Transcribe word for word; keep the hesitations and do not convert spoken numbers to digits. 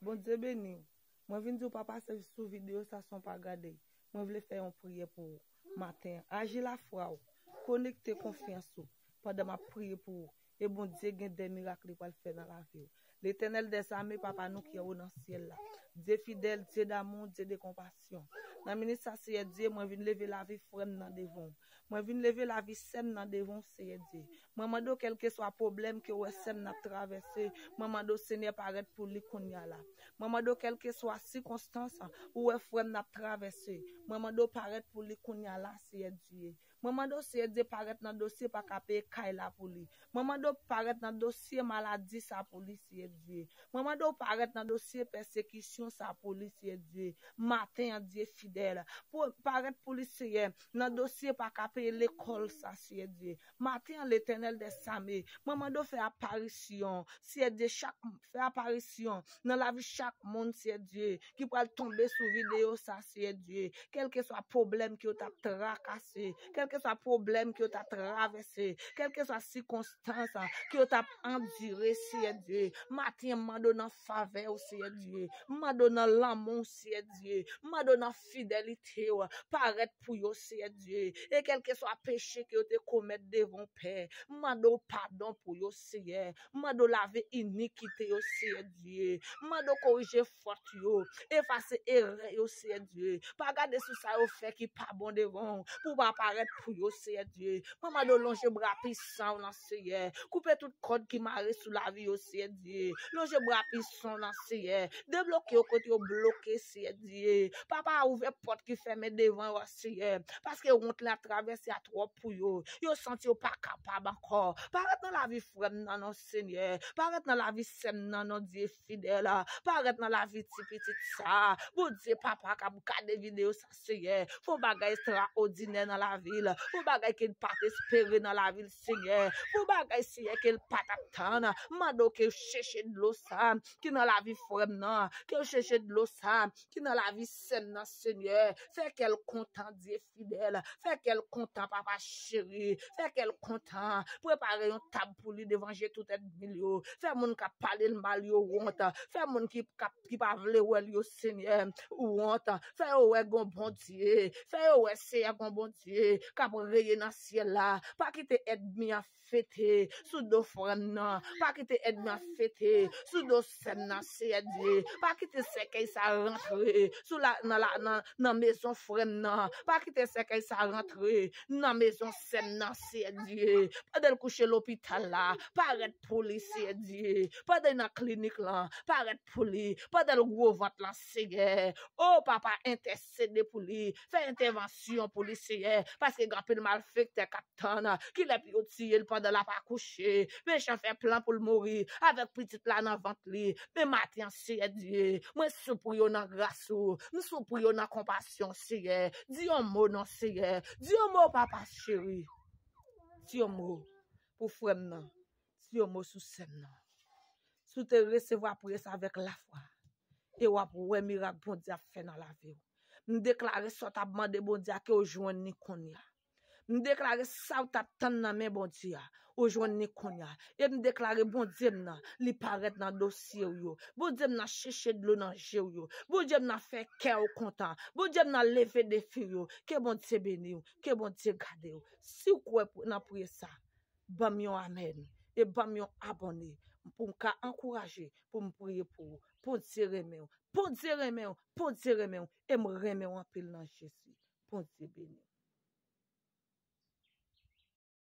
Bondye beni w. Mwen vin di w pa pase sou videyo sa san w pa gade. Mwen vle fè yon priyè pou ou maten an. Aji lafwa w. Konekte konfyans ou pandan m ap priye pou ou. E Bondye gen de mirak li pral fè nan lavi w. Letènèl dèzame, Papa nou ki anwo nan syèl la. Dye fidèl, Dye damou, Dye de konpasyon. Nan minit sa, Seyè Dye, mwen vin leve lavi frè m nan devan w. Mwen vin leve lavi sè m nan devan w, Seyè Dye. Mwen mande w, kèlkeswa pwoblèm ke w wè sè m nan ap travèse, mwen mande w, Senyè, parèt pou li kounye a la. Mwen mande w, kèlkeswa sikonstans ou wè frè m nan ap travèse, mwen mande w, parèt pou li kounye a la, Seyè Dye. Mwen mande w, Seyè Dye, parèt nan dosye pa ka peye kay la pou li. Mwen mande w, parèt nan dosye maladi sa pou li, Seyè Dye. Mwen mande w, parèt nan dosye pèsekisyon sa pou li, Seyè Dye. Maten an, Dye fidèl. Pou, parèt pou li, Seyè, nan dosye pa ka peye lekòl sa, Seyè Dye. Maten an, Letènèl dèzame, mwen mande w fè aparisyon, Seyè Dye, chak, fè aparisyon nan lavi chak moun, Seyè Dye, ki pral tonbe sou videyo sa, Seyè Dye. Kèlkeswa pwoblèm ke yo t ap trakase, kèlkeswa pwoblèm ke yo t ap travèse, kèlkeswa sikonstans ke yo t ap andire, Seyè Dye. Maten an, m mande w nan favè w, Seyè Dye. M mande w nan lanmou w, Seyè Dye. M mande w nan fidelite w. Parèt pou yo, Seyè Dye. E kèlkeswa peche ke yo te komèt devan w, Pè, m mande w padon pou yo, Seyè. M mande w lave inikite yo, Seyè Dye. M mande w korije fòt yo. Efase erè yo, Seyè Dye. Pa gade sou sa yo fè ki pa bon devan w, pou w pa parèt pou yo, Seyè Dye. Mwen mande w lonje bra pisan w nan, Seyè. Koupe tout kòd ki mare sou lavi yo, Seyè Dye. Lonje bra pisan w nan, Seyè. Debloke yo kote yo bloke, Seyè Dye. Papa, ouvè pòt ki fèmen devan yo a, Seyè. Paske wont la travèse a twòp pou yo. Yo santi yo pa kapab ankò. Parèt nan lavi frè m nan, non, Senyè. Parèt nan lavi sè m nan, non, Dye fidèl. Parèt nan lavi ti pitit sa. Bondye, papa k ap gade videyo sa, Seyè. Fè yon bagay estrawòdinè nan lavi l. Fè yon bagay ke l pa t espere nan lavi l, Seyè. Fè yon bagay, Seyè, ke l pa t ap tann. M mande w ke w chèche dlo sa ki nan lavi frè m nan. Ke w chèche dlo sa ki nan lavi sè m nan, Senyè. Fè kè l kontan, Dye fidèl. Fè kè l kontan, papa cheri. Fè kè l kontan. Prepare yon tab pou li devan je tout ènmi l yo. Fè moun k ap pale l mal yo wont. Fè moun ki, k ap, ki pa vle wè l yo, Senyè, wont. Fè yo wè gon Bondye. Fè yo wè, Seyè, gon Bondye k ap reye nan syèl la. Pa kite ènmi an fete sou do frè m nan. Pa kite ènmi an fete sou do sè m nan, Seyè Dye. Pa kite sèkèy sa rantre sou la, nan, la, nan, nan mezon frè m nan. Pa kite sèkèy sa rantre nan mezon sè m nan, Seyè Dye. Pandan l kouche lopital la, parèt pou li, Seyè Dye. Pandan l nan klinik lan, parèt pou li. Pandan l gwo vant lan, Seyè. O, papa, entèsede pou li. Fè entèvansyon pou li, Seyè. Paske gen anpil malfektè k ap tann kilè pou yo tiye l pandan l ap akouche. Mechan fè plan pou l mouri avèk pitit la nan vant li. Men maten an, Seyè Dye, mwen sou pri yo nan gras ou. M sou pri yo nan konpasyon, Seyè. Di yon mo non, Seyè. Di yon mo, papa cheri. Di yon mo pou frè m nan. Di yon mo sou sè m nan. Si w te resevwa priyè sa avèk lafwa, e w ap wè mirak Bondye ap fè nan lavi w. M deklare sa w t ap mande Bondye a, ke w jwenn li kounye a. M deklare sa w t ap tann nan men Bondye a, ou jwenn li kounye a. E m deklare Bondye m nan, li parèt nan dosye w yo. Bondye m nan chèche dlo nan je w yo. Bondye m nan fè kè w kontan. Bondye m nan leve defi w yo. Ke Bondye beni w. Ke Bondye gade w. Si w kwè pou, nan priyè sa, ban m yon amèn. E ban m yon abòne pou m ka ankouraje, pou m priye pou ou. Bondye renmen w. Bondye renmen w. Bondye renmen w. E m renmen w anpil nan Jezi. Bondye beni w.